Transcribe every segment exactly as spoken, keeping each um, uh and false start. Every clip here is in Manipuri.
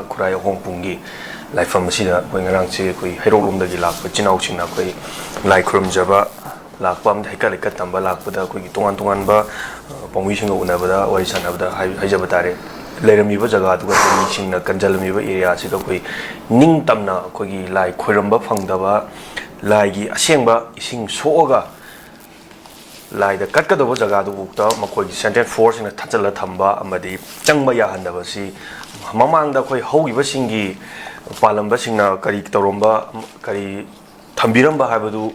ꯈꯨꯔꯥꯏ ꯑꯍꯣꯡꯄꯨꯡꯒꯤ ꯂꯥꯏꯐꯝ ꯑꯁꯤꯗ ꯑꯩꯈꯣꯏ ꯉꯔꯥꯡꯁꯦ ꯑꯩꯈꯣꯏ ꯍꯩꯔꯣꯛꯂꯣꯝꯗꯒꯤ ꯂꯥꯛꯄ ꯏꯆꯤꯟ ꯏꯅꯥꯎꯁꯤꯡꯅ ꯑꯩꯈꯣꯏ ꯂꯥꯏ ꯈꯨꯔꯨꯝꯖꯕ ꯂꯥꯛꯄ ꯑꯃꯗꯤ ꯍꯩꯀꯠ ꯂꯩꯀꯠ ꯇꯝꯕ ꯂꯥꯛꯄꯗ ꯑꯩꯈꯣꯏꯒꯤ ꯇꯣꯉꯥꯟ ꯇꯣꯉꯥꯟꯕ, ꯑ, ꯄꯥꯎꯃꯤꯁꯤꯡꯒ ꯎꯅꯕꯗ, ꯋꯥꯔꯤ ꯁꯥꯟꯅꯕꯗ ꯍꯥꯏ-, ꯍꯥꯏꯖꯕ ꯇꯥꯔꯦ, ꯂꯩꯔꯝꯃꯤꯕ ꯖꯒꯥꯗꯨꯒ ꯑꯩꯈꯣꯏ ꯃꯤꯁꯤꯡꯅ ꯀꯟꯖꯜꯂꯝꯃꯤꯕ ꯑꯦꯔꯤꯌꯥꯁꯤꯒ ꯑꯩꯈꯣꯏ ꯅꯤꯡꯇꯝꯅ ꯑꯩꯈꯣꯏꯒꯤ ꯂꯥꯏ ꯈꯣꯏꯔꯝꯕ ꯐꯪꯗꯕ, ꯂꯥꯏꯒꯤ ꯑꯁꯦꯡꯕ ꯏꯁꯤꯡ ꯁꯣꯛꯑꯒ ꯂꯥꯏꯗ ꯀꯠꯀꯗꯧꯕ ꯖꯒꯥꯗꯨꯐꯥꯎꯗ ꯃꯈꯣꯏꯒꯤ ꯁꯦꯟꯇ꯭ꯔꯦꯜ ꯐꯣꯔꯁꯁꯤꯡꯅ ꯊꯠꯆꯜꯂ ꯊꯝꯕ ꯑꯃꯗꯤ ꯆꯪꯕ ꯌꯥꯍꯟꯗꯕꯁꯤ ꯃꯃꯥꯡꯗ ꯑꯩꯈꯣꯏ ꯍꯧꯈꯤꯕꯁꯤꯡꯒꯤ ꯄꯥꯜꯂꯝꯕꯁꯤꯡꯅ ꯀꯔꯤ ꯇꯧꯔꯝꯕ, ꯀꯔꯤ ꯊꯝꯕꯤꯔꯝꯕ ꯍꯥꯏꯕꯗꯨ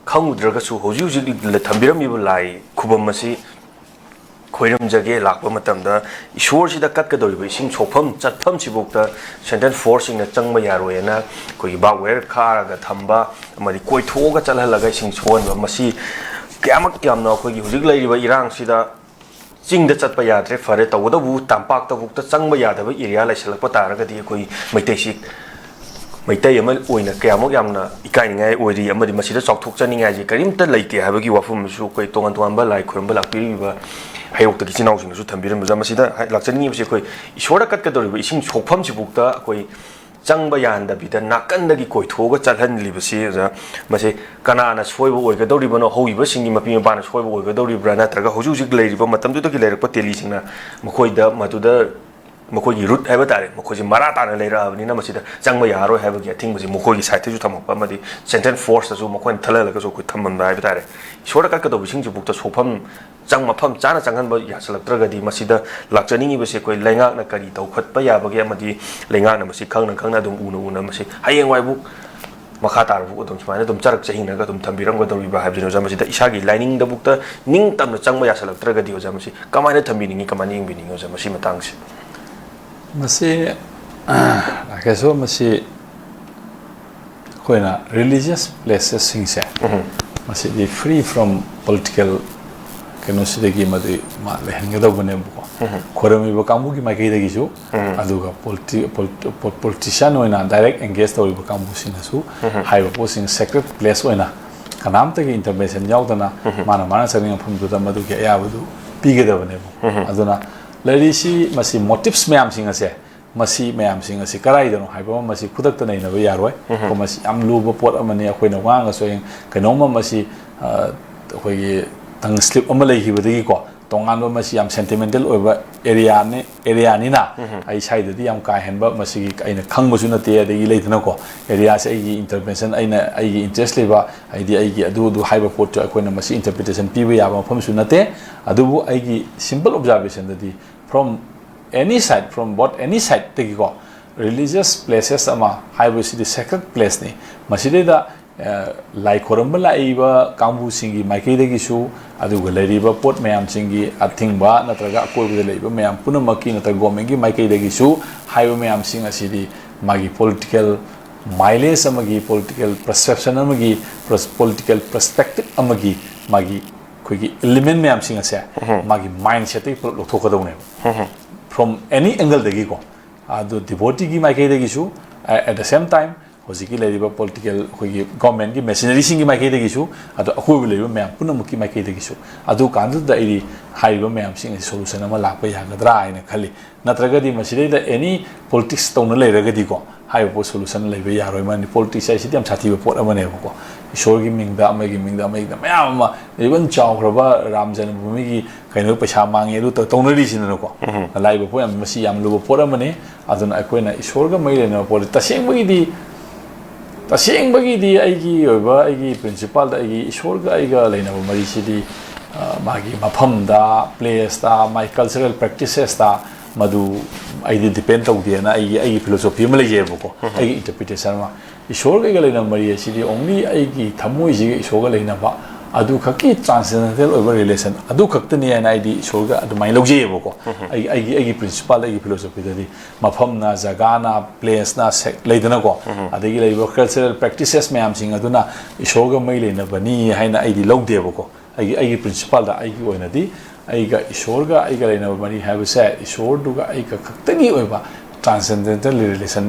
ꯈꯪꯉꯨꯗ꯭ꯔꯒꯁꯨ, ꯍꯧꯖꯤꯛ ꯍꯧꯖꯤꯛ ꯊꯝꯕꯤꯔꯝꯃꯤꯕ ꯂꯥꯏ ꯈꯨꯕꯝ ꯑꯁꯤ ꯈꯣꯏꯔꯝꯖꯒꯦ ꯂꯥꯛꯄ ꯃꯇꯝꯗ ꯏꯁꯣꯔꯁꯤꯗ ꯀꯠꯀꯗꯧꯔꯤꯕ ꯏꯁꯤꯡ ꯁꯣꯛꯐꯝ ꯆꯠꯐꯝꯁꯤꯐꯥꯎꯗ ꯁꯦꯟꯇ꯭ꯔꯦꯜ ꯐꯣꯔꯁꯁꯤꯡꯅ ꯆꯪꯕ ꯌꯥꯔꯣꯏꯅ ꯑꯩꯈꯣꯏꯒꯤ ꯕꯥꯔꯕ ꯋꯥꯌꯔ ꯈꯥꯔꯒ ꯊꯝꯕ ꯑꯃꯗꯤ ꯀꯣꯏꯊꯣꯛꯑꯒ ꯆꯠꯍꯜꯂꯒ ꯏꯁꯤꯡ ꯁꯣꯛꯍꯟꯕ, ꯃꯁꯤ ꯀꯌꯥꯃꯨꯛ ꯌꯥꯝꯅ ꯑꯩꯈꯣꯏꯒꯤ ꯍꯧꯖꯤꯛ ꯂꯩꯔꯤꯕ ꯏꯔꯥꯡꯁꯤꯗ ꯆꯤꯡꯗ ꯆꯠꯄ ꯌꯥꯗ꯭ꯔꯦ, ꯐꯔꯦ, ꯇꯧꯕꯇꯕꯨ ꯇꯝꯄꯥꯛꯇꯕꯨꯛꯇ ꯆꯪꯕ ꯌꯥꯗꯕ ꯑꯦꯔꯤꯌꯥ ꯂꯩꯁꯜꯂꯛꯄ ꯇꯥꯔꯒꯗꯤ ꯑꯩꯈꯣꯏ ꯃꯩꯇꯩꯁꯤ, ꯃꯩꯇꯩ ꯑꯃ ꯑꯣꯏꯅ ꯀꯌꯥꯃꯨꯛ ꯌꯥꯝꯅ ꯏꯀꯥꯏꯅꯤꯡꯉꯥꯏ ꯑꯣꯏꯔꯤ ꯑꯃꯗꯤ ꯃꯁꯤꯗ ꯆꯥꯎꯊꯣꯛꯆꯅꯤꯡꯉꯥꯏꯁꯦ ꯀꯔꯤꯝꯇ ꯂꯩꯇꯦ ꯍꯥꯏꯕꯒꯤ ꯋꯥꯐꯝ ꯑꯃꯁꯨ ꯑꯩꯈꯣꯏ ꯇꯣꯉꯥꯟ ꯇꯣꯉꯥꯟꯕ ꯂꯥꯏ ꯈꯨꯔꯨꯝꯕ ꯂꯥꯛꯄꯤꯔꯤꯕ ꯍꯩꯔꯣꯛꯇꯒꯤ ꯏꯆꯤꯟ ꯏꯅꯥꯎꯁꯤꯡꯅꯁꯨ ꯊꯝꯕꯤꯔꯝꯕꯁꯦ꯫ ꯃꯁꯤꯗ ꯍꯥꯏ-, ꯂꯥꯛꯆꯅꯤꯡꯉꯤꯕꯁꯦ ꯑꯩꯈꯣꯏ ꯏꯁꯣꯔꯗ ꯀꯠꯀꯗꯧꯔꯤꯕ ꯏꯁꯤꯡ ꯁꯣꯛꯐꯝꯁꯤꯐꯥꯎꯗ ꯑꯩꯈꯣꯏ ꯆꯪꯕ ꯌꯥꯍꯟꯗꯕꯤꯗ ꯅꯥꯀꯟꯗꯒꯤ ꯀꯣꯏꯊꯣꯛꯑꯒ ꯆꯠꯍꯜꯂꯤꯕꯁꯤ, ꯑꯣꯖꯥ, ꯃꯁꯤ ꯀꯅꯥꯅ ꯁꯣꯏꯕ ꯑꯣꯏꯒꯗꯧꯔꯤꯕꯅꯣ? ꯍꯧꯈꯤꯕꯁꯤꯡꯒꯤ ꯃꯄꯤ ꯃꯄꯥꯅ ꯁꯣꯏꯕ ꯑꯣꯏꯒꯗꯧꯔꯤꯕ꯭ꯔꯥ, ꯅꯠꯇ꯭ꯔꯒ ꯍꯧꯖꯤꯛ ꯍꯧꯖꯤꯛ ꯂꯩꯔꯤꯕ ꯃꯇꯝꯗꯨꯗꯒꯤ ꯂꯩꯔꯛꯄ ꯇꯦꯂꯤꯁꯤꯡꯅ ꯃꯈꯣꯏꯗ ꯃꯗꯨꯗ ꯃꯈꯣꯏꯒꯤ ꯔꯨꯠ ꯍꯥꯏꯕ ꯇꯥꯔꯦ, ꯃꯈꯣꯏꯁꯦ ꯃꯔꯥ ꯇꯥꯅ ꯂꯩꯔꯛꯑꯕꯅꯤꯅ ꯃꯁꯤꯗ ꯆꯪꯕ ꯌꯥꯔꯣꯏ ꯍꯥꯏꯕꯒꯤ ꯑꯊꯤꯡꯕꯁꯦ ꯃꯈꯣꯏꯒꯤ ꯁꯥꯏꯠꯇꯁꯨ ꯊꯝꯃꯛꯄ ꯑꯃꯗꯤ ꯁꯦꯟꯇ꯭ꯔꯦꯜ ꯐꯣꯔꯁꯇꯁꯨ ꯃꯈꯣꯏꯅ ꯊꯜꯍꯜꯂꯒꯁꯨ ꯑꯩꯈꯣꯏ ꯊꯝꯃꯝꯕ ꯍꯥꯏꯕ ꯇꯥꯔꯦ꯫ ꯏꯁꯣꯔꯗ ꯀꯠꯀꯗꯧꯕꯁꯤꯡꯁꯤꯕꯨꯛꯇ ꯁꯣꯛꯐꯝ ꯆꯪ-, ꯃꯐꯝ ꯆꯥꯅ ꯆꯪꯍꯟꯕ ꯌꯥꯁꯤꯜꯂꯛꯇ꯭ꯔꯒꯗꯤ ꯃꯁꯤꯗ ꯂꯥꯛꯆꯅꯤꯡꯉꯤꯕꯁꯦ ꯑꯩꯈꯣꯏ ꯂꯩꯉꯥꯛꯅ ꯀꯔꯤ ꯇꯧꯈꯠꯄ ꯌꯥꯕꯒꯦ ꯑꯃꯗꯤ ꯂꯩꯉꯥꯛꯅ ꯃꯁꯤ ꯈꯪꯅ ꯈꯪꯅ ꯑꯗꯨꯝ ꯎꯅ ꯎꯅ ꯃꯁꯤ ꯍꯌꯦꯡꯋꯥꯏꯕꯨꯛ ꯃꯈꯥ ꯇꯥꯔꯕꯨꯛ ꯑꯗꯨꯝ ꯁꯨꯃꯥꯏꯅ ꯑꯗꯨꯝ ꯆꯔꯛ ꯆꯍꯤꯡꯅꯒ ꯑꯗꯨꯝ ꯊꯝꯕꯤꯔꯝꯒꯗꯧꯔꯤꯕ꯭ꯔꯥ ꯍꯥꯏꯕꯁꯤꯅꯤ, ꯑꯣꯖꯥ꯫ ꯃꯁꯤꯗ ꯏꯁꯥꯒꯤ ꯂꯥꯏꯅꯤꯡꯗꯕꯨꯛꯇ ꯅꯤꯡꯇꯝꯅ ꯆꯪꯕ ꯌꯥꯁꯤꯜꯂꯛꯇ꯭ꯔꯒꯗꯤ, ꯑꯣꯖꯥ, ꯃꯁꯤ ꯀꯃꯥꯏꯅ ꯊꯝꯕꯤꯅꯤꯡꯉꯤ, ꯀꯃꯥꯏꯅ ꯌꯦꯡꯕꯤꯅꯤꯡꯉꯤ, ꯑꯣꯖꯥ, ꯃꯁꯤ ꯃꯇꯥꯡꯁꯦ? ꯃꯁꯤ, ꯔꯥꯀꯦꯁ ꯕꯥꯕꯨ, ꯃꯁꯤ ꯑꯩꯈꯣꯏꯅ ꯔꯤꯂꯤꯖꯤꯌꯁ ꯄ꯭ꯂꯦꯁꯦꯁꯁꯤꯡꯁꯦ, ꯎꯝ꯫ ꯃꯁꯤꯗꯤ free from political ꯀꯩꯅꯣꯁꯤꯗꯒꯤ ꯃꯗꯨ ꯃꯥ ꯂꯩꯍꯟꯒꯗꯧꯕꯅꯦꯕꯀꯣ꯫ ꯎꯝ꯫ ꯈꯣꯏꯔꯝꯃꯤꯕ ꯀꯥꯡꯕꯨꯒꯤ ꯃꯥꯏꯀꯩꯗꯒꯤꯁꯨ, ꯎꯝ꯫ ꯑꯗꯨꯒ politi-, polit-, po-, politician ꯑꯣꯏꯅ direct engage ꯇꯧꯔꯤꯕ ꯀꯥꯡꯕꯨꯁꯤꯡꯅꯁꯨ, ꯎꯝ꯫ ꯍꯥꯏꯔꯤꯕ ꯄꯣꯠꯁꯤꯡ sacred place ꯑꯣꯏꯅ ꯀꯅꯥꯝꯇꯒꯤ intervention ꯌꯥꯎꯗꯅ, ꯎꯝ꯫ ꯃꯥꯅ ꯃꯥꯅ ꯆꯠꯅꯤꯡꯕ ꯃꯐꯝꯗꯨꯗ ꯃꯗꯨꯒꯤ ꯑꯌꯥꯕꯗꯨ ꯄꯤꯒꯗꯕꯅꯦꯕ꯫ ꯎꯝ꯫ ꯑꯗꯨꯅ ꯂꯩꯔꯤꯁꯤ ꯃꯁꯤ motives ꯃꯌꯥꯝꯁꯤꯡ ꯑꯁꯦ ꯃꯁꯤ ꯃꯌꯥꯝꯁꯤꯡ ꯑꯁꯤ ꯀꯗꯥꯏꯗꯅꯣ ꯍꯥꯏꯕ ꯑꯃ ꯃꯁꯤ ꯈꯨꯗꯛꯇ ꯅꯩꯅꯕ ꯌꯥꯔꯣꯏ꯫ ꯀꯣ, ꯃꯁꯤ ꯌꯥꯝ ꯂꯨꯕ ꯄꯣꯠ ꯑꯃꯅꯤ꯫ ꯑꯩꯈꯣꯏꯅ ꯉꯥꯡꯉꯁꯨ ꯍꯌꯦꯡ ꯀꯩꯅꯣꯝꯃ ꯃꯁꯤ, ꯑ, ꯑꯩꯈꯣꯏꯒꯤ tongue slip ꯑꯃ ꯂꯩꯈꯤꯕꯗꯒꯤꯀꯣ, ꯇꯣꯉꯥꯟꯕ ꯃꯁꯤ ꯌꯥꯝ sentimental ꯑꯣꯏꯕ areaꯅꯤ, areaꯅꯤꯅ ꯑꯩ ꯁ꯭ꯋꯥꯏꯗꯗꯤ ꯌꯥꯝ ꯀꯥ ꯍꯦꯟꯕ ꯃꯁꯤꯒꯤ ꯑꯩꯅ ꯈꯪꯕꯁꯨ ꯅꯠꯇꯦ꯫ ꯑꯗꯒꯤ ꯂꯩꯗꯅꯀꯣ, areaꯁꯦ ꯑꯩꯒꯤ intervention, ꯑꯩꯅ ꯑꯩꯒꯤ interest ꯂꯩꯕ, ꯍꯥꯏꯗꯤ ꯑꯩꯒꯤ ꯑꯗꯨ ꯑꯗꯨ ꯍꯥꯏꯕ ꯄꯣꯠꯇꯣ ꯑꯩꯈꯣꯏꯅ ꯃꯁꯤ interpretation ꯄꯤꯕ ꯌꯥꯕ ꯃꯐꯝꯁꯨ ꯅꯠꯇꯦ꯫ ꯑꯗꯨꯕꯨ ꯑꯩꯒꯤ simple observationꯗꯗꯤ from any side, from both any sideꯇꯒꯤꯀꯣ, religious places ꯑꯃ ꯍꯥꯏꯕꯁꯤꯗꯤ sacred placeꯅꯤ꯫ ꯃꯁꯤꯗꯩꯗ, ꯑ, ꯂꯥꯏ ꯈꯣꯏꯔꯝꯕ ꯂꯥꯛꯏꯕ ꯀꯥꯡꯕꯨꯁꯤꯡꯒꯤ ꯃꯥꯏꯀꯩꯗꯒꯤꯁꯨ, ꯑꯗꯨꯒ ꯂꯩꯔꯤꯕ ꯄꯣꯠ ꯃꯌꯥꯝꯁꯤꯡꯒꯤ ꯑꯊꯤꯡꯕ ꯅꯠꯇ꯭ꯔꯒ ꯑꯀꯣꯏꯕꯗ ꯂꯩꯔꯤꯕ ꯃꯌꯥꯝ ꯄꯨꯝꯅꯃꯛꯀꯤ ꯅꯠꯇ꯭ꯔꯒ governmentꯀꯤ ꯃꯥꯏꯀꯩꯗꯒꯤꯁꯨ ꯍꯥꯏꯕ ꯃꯌꯥꯝꯁꯤꯡ ꯑꯁꯤꯗꯤ ꯃꯥꯒꯤ political mileage ꯑꯃꯒꯤ, political perception ꯑꯃꯒꯤ, political perspective ꯑꯃꯒꯤ ꯃꯥꯒꯤ ꯑꯩꯈꯣꯏꯒꯤ element ꯃꯌꯥꯝꯁꯤꯡ ꯑꯁꯦ ꯃꯥꯒꯤ mindsetꯇꯒꯤ ꯄꯨꯂꯞ ꯂꯧꯊꯣꯛꯀꯗꯧꯅꯦꯕ꯫ From any angleꯗꯒꯤꯀꯣ꯫ ꯑꯗꯣ devoteeꯒꯤ ꯃꯥꯏꯀꯩꯗꯒꯤꯁꯨ, at the same time ꯍꯧꯖꯤꯛꯀꯤ ꯂꯩꯔꯤꯕ political ꯑꯩꯈꯣꯏꯒꯤ governmentꯀꯤ machineryꯁꯤꯡꯒꯤ ꯃꯥꯏꯀꯩꯗꯒꯤꯁꯨ, ꯑꯗꯣ ꯑꯀꯣꯏꯕ ꯂꯩꯔꯤꯕ ꯃꯌꯥꯝ ꯄꯨꯝꯅꯃꯛꯀꯤ ꯃꯥꯏꯀꯩꯗꯒꯤꯁꯨ꯫ ꯑꯗꯨ ꯀꯥꯟꯗꯨꯗ ꯑꯩꯗꯤ ꯍꯥꯏꯔꯤꯕ ꯃꯌꯥꯝꯁꯤꯡ ꯑꯁꯤ solution ꯑꯃ ꯂꯥꯛꯄ ꯌꯥꯒꯗ꯭ꯔꯥ ꯍꯥꯏꯅ ꯈꯜꯂꯤ꯫ ꯅꯠꯇ꯭ꯔꯒꯗꯤ ꯃꯁꯤꯗꯩꯗ any politics ꯇꯧꯅ ꯂꯩꯔꯒꯗꯤꯀꯣ, ꯍꯥꯏꯔꯤꯕ ꯄꯣꯠ solution ꯂꯩꯕ ꯌꯥꯔꯣꯏ꯫ ꯃꯔꯝꯗꯤ politics ꯍꯥꯏꯁꯤꯗꯤ ꯌꯥꯝ ꯁꯥꯊꯤꯕ ꯄꯣꯠ ꯑꯃꯅꯦꯕꯀꯣ꯫ ꯏꯁꯣꯔꯒꯤ ꯃꯤꯡꯗ, ꯑꯃꯒꯤ ꯃꯤꯡꯗ, ꯑꯃꯒꯤ ꯃꯤꯡꯗ ꯃꯌꯥꯝ ꯑꯃ, even ꯆꯥꯎꯈ꯭ꯔꯕ ꯔꯥꯝ ꯖꯟꯃꯚꯨꯃꯤꯒꯤ ꯀꯩꯅꯣ ꯄꯩꯁꯥ ꯃꯥꯡꯉꯦ ꯑꯗꯨ ꯇꯧ-, ꯇꯧꯅꯔꯤꯁꯤꯅꯀꯣ꯫ ꯂꯥꯛꯏꯕ ꯄꯣꯠ ꯌꯥꯝ, ꯃꯁꯤ ꯌꯥꯝ ꯂꯨꯕ ꯄꯣꯠ ꯑꯃꯅꯤ꯫ ꯑꯗꯨꯅ ꯑꯩꯈꯣꯏꯅ ꯏꯁꯣꯔꯒ ꯃꯔꯤ ꯂꯩꯅꯕ ꯄꯣꯠ ꯇꯁꯦꯡꯕꯒꯤꯗꯤ, ꯇꯁꯦꯡꯕꯒꯤꯗꯤ ꯑꯩꯒꯤ ꯑꯣꯏꯕ, ꯑꯩꯒꯤ principleꯗ ꯑꯩꯒꯤ ꯏꯁꯣꯔꯒ ꯑꯩꯒ ꯂꯩꯅꯕ ꯃꯔꯤꯁꯤꯗꯤ, ꯑ, ꯃꯥꯒꯤ ꯃꯐꯝꯗ, placeꯇ, ꯃꯥꯒꯤ cultural practicesꯇ ꯃꯗꯨ ꯑꯩꯗꯤ depend ꯇꯧꯗꯦꯅ ꯑꯩꯒꯤ, ꯑꯩꯒꯤ philosophy ꯑꯃ ꯂꯩꯖꯩꯑꯕꯀꯣ꯫ ꯑꯩꯒꯤ interpretation ꯑꯃ꯫ ꯏꯁꯣꯔꯒ ꯑꯩꯒ ꯂꯩꯅꯕ ꯃꯔꯤ ꯑꯁꯤꯗꯤ only ꯑꯩꯒꯤ ꯊꯃꯣꯏꯁꯤꯒ ꯏꯁꯣꯔꯒ ꯂꯩꯅꯕ ꯑꯗꯨꯈꯛꯀꯤ transcendental ꯑꯣꯏꯕ relation ꯑꯗꯨꯈꯛꯇꯅꯤ ꯍꯥꯏꯅ ꯑꯩꯗꯤ ꯏꯁꯣꯔꯒ ꯑꯗꯨꯃꯥꯏꯅ ꯂꯧꯖꯩꯑꯕꯀꯣ꯫ ꯑꯩꯒꯤ, ꯑꯩꯒꯤ, ꯑꯩꯒꯤ principleꯗ, ꯑꯩꯒꯤ philosophyꯗꯗꯤ ꯃꯐꯝꯅ, ꯖꯒꯥꯅ, placeꯅ, ꯁꯦꯛ-, ꯂꯩꯗꯅꯀꯣ꯫ ꯑꯗꯒꯤ ꯂꯩꯔꯤꯕ cultural practices ꯃꯌꯥꯝꯁꯤꯡ ꯑꯗꯨꯅ ꯏꯁꯣꯔꯒ ꯃꯔꯤ ꯂꯩꯅꯕꯅꯤ ꯍꯥꯏꯅ ꯑꯩꯗꯤ ꯂꯧꯗꯦꯕꯀꯣ꯫ ꯑꯩꯒꯤ, ꯑꯩꯒꯤ principleꯗ, ꯑꯩꯒꯤ ꯑꯣꯏꯅꯗꯤ ꯑꯩꯒ ꯏꯁꯣꯔꯒ ꯑꯩꯒ ꯂꯩꯅꯕ ꯃꯔꯤ ꯍꯥꯏꯕꯁꯦ ꯏꯁꯣꯔꯗꯨꯒ ꯑꯩꯒ ꯈꯛꯇꯒꯤ ꯑꯣꯏꯕ transcendental relation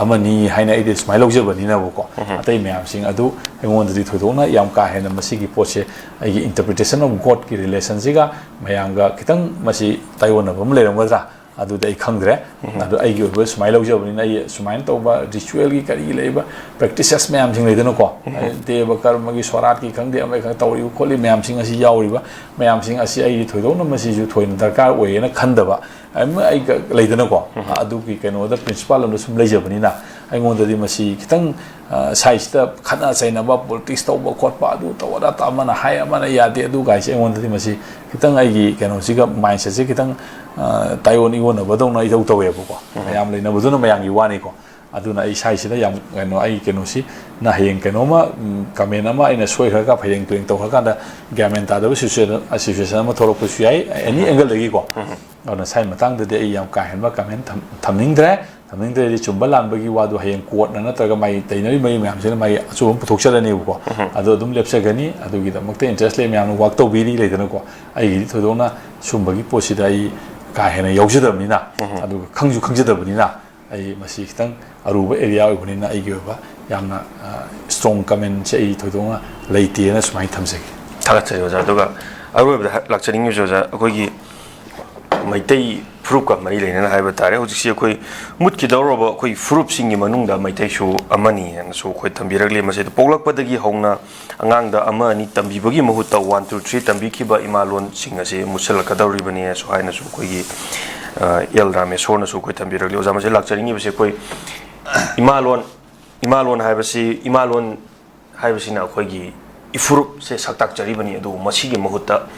ꯑꯃꯅꯤ ꯍꯥꯏꯅ ꯑꯩꯗꯤ ꯁꯨꯃꯥꯏꯅ ꯂꯧꯖꯕꯅꯤꯅꯕꯀꯣ꯫ ꯑꯇꯩ ꯃꯌꯥꯝꯁꯤꯡ ꯑꯗꯨ ꯑꯩꯉꯣꯟꯗꯗꯤ ꯊꯣꯏꯗꯣꯛꯅ ꯌꯥꯝ ꯀꯥ ꯍꯦꯟꯅ ꯃꯁꯤꯒꯤ ꯄꯣꯠꯁꯦ, ꯑꯩꯒꯤ interpretation of Godꯀꯤ relationꯁꯤꯒ ꯃꯌꯥꯝꯒ ꯈꯤꯇꯪ ꯃꯁꯤ ꯇꯥꯏꯑꯣꯟꯅꯕ ꯑꯃ ꯂꯩꯔꯝꯒꯗ꯭ꯔꯥ? ꯑꯗꯨꯗꯤ ꯑꯩ ꯈꯪꯗ꯭ꯔꯦ꯫ ꯑꯗꯣ ꯑꯩꯒꯤ ꯑꯣꯏꯕ ꯁꯨꯃꯥꯏꯅ ꯂꯧꯖꯕꯅꯤꯅ, ꯑꯩ ꯁꯨꯃꯥꯏꯅ ꯇꯧꯕ ꯔꯤꯆꯨꯋꯦꯜꯒꯤ ꯀꯔꯤ ꯂꯩꯕ ꯄ꯭ꯔꯦꯛꯇꯤꯁꯦꯁ ꯃꯌꯥꯝꯁꯤꯡ ꯂꯩꯗꯅꯀꯣ, ꯗꯦꯕ ꯀꯔꯃꯒꯤ, ꯁꯣꯔꯥꯠꯀꯤ ꯈꯪꯗꯦ, ꯑꯃ ꯈꯪꯗꯦ, ꯇꯧꯔꯤꯕ ꯈꯣꯠꯂꯤ ꯃꯌꯥꯝꯁꯤꯡ ꯑꯁꯤ ꯌꯥꯎꯔꯤꯕ ꯃꯌꯥꯝꯁꯤꯡ ꯑꯁꯤ ꯑꯩꯒꯤ ꯊꯣꯏꯗꯣꯛꯅ ꯃꯁꯤꯁꯨ ꯊꯣꯏꯅ ꯗꯔꯀꯥꯔ ꯑꯣꯏꯌꯦꯅ ꯈꯟꯗꯕ, ꯑꯃ ꯑꯩꯒ ꯂꯩꯗꯅꯀꯣ, ꯑꯗꯨꯒꯤ ꯀꯩꯅꯣꯗ ꯄ꯭ꯔꯤꯟꯁꯤꯄꯥꯜ ꯑꯃꯗ ꯁꯨꯝ ꯂꯩꯖꯕꯅꯤꯅ, ꯑꯩꯉꯣꯟꯗꯗꯤ ꯃꯁꯤ ꯈꯤꯇꯪ, ꯑ, ꯁꯥꯏꯁꯤꯗ ꯈꯠꯅ ꯆꯩꯅꯕ, ꯄꯣꯂꯤꯇꯤꯛꯁ ꯇꯧꯕ ꯈꯣꯠꯄ, ꯑꯗꯨ ꯇꯧꯕ ꯑꯗꯥ ꯇꯧꯕ, ꯑꯃꯅ ꯍꯥꯏ ꯑꯃꯅ ꯌꯥꯗꯦ, ꯑꯗꯨ ꯀꯥꯏꯁꯦ ꯑꯩꯉꯣꯟꯗꯗꯤ ꯃꯁꯤ ꯈꯤꯇꯪ ꯑꯩꯒꯤ ꯀꯩꯅꯣꯁꯤꯒ, ꯃꯥꯏꯟꯁꯦꯠꯁꯦ ꯈꯤꯇꯪ, ꯑ, ꯇꯥꯏꯑꯣꯟ ꯏꯑꯣꯟꯅꯕꯗꯧꯅ ꯏꯇꯧ ꯇꯧꯋꯦꯕꯀꯣ꯫ ꯃꯌꯥꯝ ꯂꯩꯅꯕꯗꯨꯅ ꯃꯌꯥꯝꯒꯤ ꯋꯥꯅꯤꯀꯣ꯫ ꯑꯗꯨꯅ ꯑꯩ ꯏꯁꯥ ꯏꯁꯤꯗ ꯌꯥꯝ ꯀꯩꯅꯣ, ꯑꯩ ꯀꯩꯅꯣꯁꯤ ꯅ ꯍꯌꯦꯡ ꯀꯩꯅꯣꯝꯃ, ꯎꯝ, ꯀꯃꯦꯟ ꯑꯃ ꯑꯩꯅ ꯁꯣꯏꯈ꯭ꯔꯒ ꯍꯌꯦꯡ ꯇꯨꯌꯦꯡ ꯇꯧꯈ꯭ꯔꯀꯥꯟꯗ ꯒ꯭ꯌꯥꯟ ꯃꯦꯟ ꯇꯥꯗꯕ ꯁꯤꯆꯨꯋꯦꯁꯟ, ꯁꯤꯆꯨꯋꯦꯁꯟ ꯑꯃ ꯊꯣꯛꯂꯛꯄꯁꯨ ꯌꯥꯏ, ꯑꯦꯅꯤ ꯑꯦꯡꯒꯜꯗꯒꯤꯀꯣ꯫ ꯑꯗꯨꯅ ꯁꯥꯏ ꯃꯇꯥꯡꯗꯗꯤ ꯑꯩ ꯌꯥꯝ ꯀꯥ ꯍꯦꯟꯕ ꯀꯃꯦꯟ ꯊꯝ-, ꯊꯝꯅꯤꯡꯗ꯭ꯔꯦ꯫ ꯊꯝꯅꯤꯡꯗ꯭ꯔꯗꯤ ꯆꯨꯝꯕ ꯂꯥꯟꯕꯒꯤ ꯋꯥꯗꯣ ꯍꯌꯦꯡ ꯀꯣꯔꯠꯅ ꯅꯠꯇ꯭ꯔꯒ ꯃꯥꯒꯤ ꯇꯩꯅꯔꯤꯕ ꯃꯤ ꯃꯌꯥꯝꯁꯤꯅ ꯃꯥꯒꯤ ꯑꯆꯨꯝꯕ ꯑꯃ ꯄꯨꯊꯣꯛꯆꯔꯅꯦꯕꯀꯣ꯫ ꯑꯗꯣ ꯑꯗꯨꯝ ꯂꯦꯞꯆꯒꯅꯤ꯫ ꯑꯗꯨꯒꯤꯗꯃꯛꯇ ꯏꯟꯇꯔꯦꯁ ꯂꯩ ꯃꯌꯥꯝꯅ ꯋꯥꯛ ꯇꯧꯕꯤꯔꯤ ꯂꯩꯗꯅꯀꯣ꯫ ꯑꯩꯒꯤꯗꯤ ꯊꯣꯏꯗꯣꯛꯅ ꯁꯨꯝꯕꯒꯤ ꯄꯣꯠꯁꯤꯗ ꯑꯩ ꯀꯥ ꯍꯦꯟꯅ ꯌꯥꯎꯖꯗꯕꯅꯤꯅ, ꯑꯗꯨꯒ ꯈꯪꯁꯨ ꯈꯪꯖꯗꯕꯅꯤꯅ, ꯑꯩ ꯃꯁꯤ ꯈꯤꯇꯪ ꯑꯔꯨꯕ ꯑꯦꯔꯤꯌꯥ ꯑꯣꯏꯕꯅꯤꯅ ꯑꯩꯒꯤ ꯑꯣꯏꯕ ꯌꯥꯝꯅ, ꯑ, ꯁ꯭ꯇꯔꯣꯡ ꯀꯃꯦꯟꯁꯦ ꯑꯩ ꯊꯣꯏꯗꯣꯛꯅ ꯂꯩꯇꯦꯅ ꯁꯨꯃꯥꯏꯅ ꯊꯝꯖꯒꯦ꯫ ꯊꯥꯒꯠꯆꯔꯤ ꯑꯣꯖꯥ꯫ ꯑꯗꯨꯒ ꯑꯔꯣꯏꯕꯗ ꯍꯥꯏ-, ꯂꯥꯛꯆꯅꯤꯡꯉꯤꯕꯁꯤ, ꯑꯣꯖꯥ, ꯑꯩꯈꯣꯏꯒꯤ ꯃꯩꯇꯩ ꯐꯨꯔꯨꯞꯀ ꯃꯔꯤ ꯂꯩꯅꯅ ꯍꯥꯏꯕ ꯇꯥꯔꯦ, ꯍꯧꯖꯤꯛꯁꯤ ꯑꯩꯈꯣꯏ ꯃꯨꯠꯈꯤꯗꯧꯔꯕ ꯑꯩꯈꯣꯏ ꯐꯨꯔꯨꯞꯁꯤꯡꯒꯤ ꯃꯅꯨꯡꯗ ꯃꯩꯇꯩꯁꯨ ꯑꯃꯅꯤ ꯍꯥꯏꯅꯁꯨ ꯑꯩꯈꯣꯏ ꯊꯝꯕꯤꯔꯛꯂꯤ꯫ ꯃꯁꯤꯗ ꯄꯣꯛꯂꯛꯄꯗꯒꯤ ꯍꯧꯅ ꯑꯉꯥꯡꯗ ꯑꯃ ꯑꯅꯤ ꯇꯝꯕꯤꯕꯒꯤ ꯃꯍꯨꯠꯇ one, two, three ꯇꯝꯕꯤꯈꯤꯕ ꯏꯃꯥꯂꯣꯟꯁꯤꯡ ꯑꯁꯤ ꯃꯨꯠꯁꯤꯜꯂꯛꯀꯗꯧꯔꯤꯕꯅꯤ ꯍꯥꯏꯅꯁꯨ ꯑꯩꯈꯣꯏꯒꯤ, ꯑ, ꯑꯦꯜ ꯔꯥꯃꯦꯁꯣꯔꯅꯁꯨ ꯑꯩꯈꯣꯏ ꯊꯝꯕꯤꯔꯛꯂꯤ꯫ ꯑꯣꯖꯥ, ꯃꯁꯤ ꯂꯥꯛꯆꯅꯤꯡꯉꯤꯕꯁꯤ ꯑꯩꯈꯣꯏ ꯏꯃꯥꯂꯣꯟ, ꯏꯃꯥꯂꯣꯟ ꯍꯥꯏꯕꯁꯤ, ꯏꯃꯥꯂꯣꯟ ꯍꯥꯏꯕꯁꯤꯅ ꯑꯩꯈꯣꯏꯒꯤ ꯏꯐꯨꯔꯨꯞꯁꯦ ꯁꯛ ꯇꯥꯛꯆꯔꯤꯕꯅꯤ꯫ ꯑꯗꯨꯕꯨ ꯃꯁꯤꯒꯤ ꯃꯍꯨꯠꯇ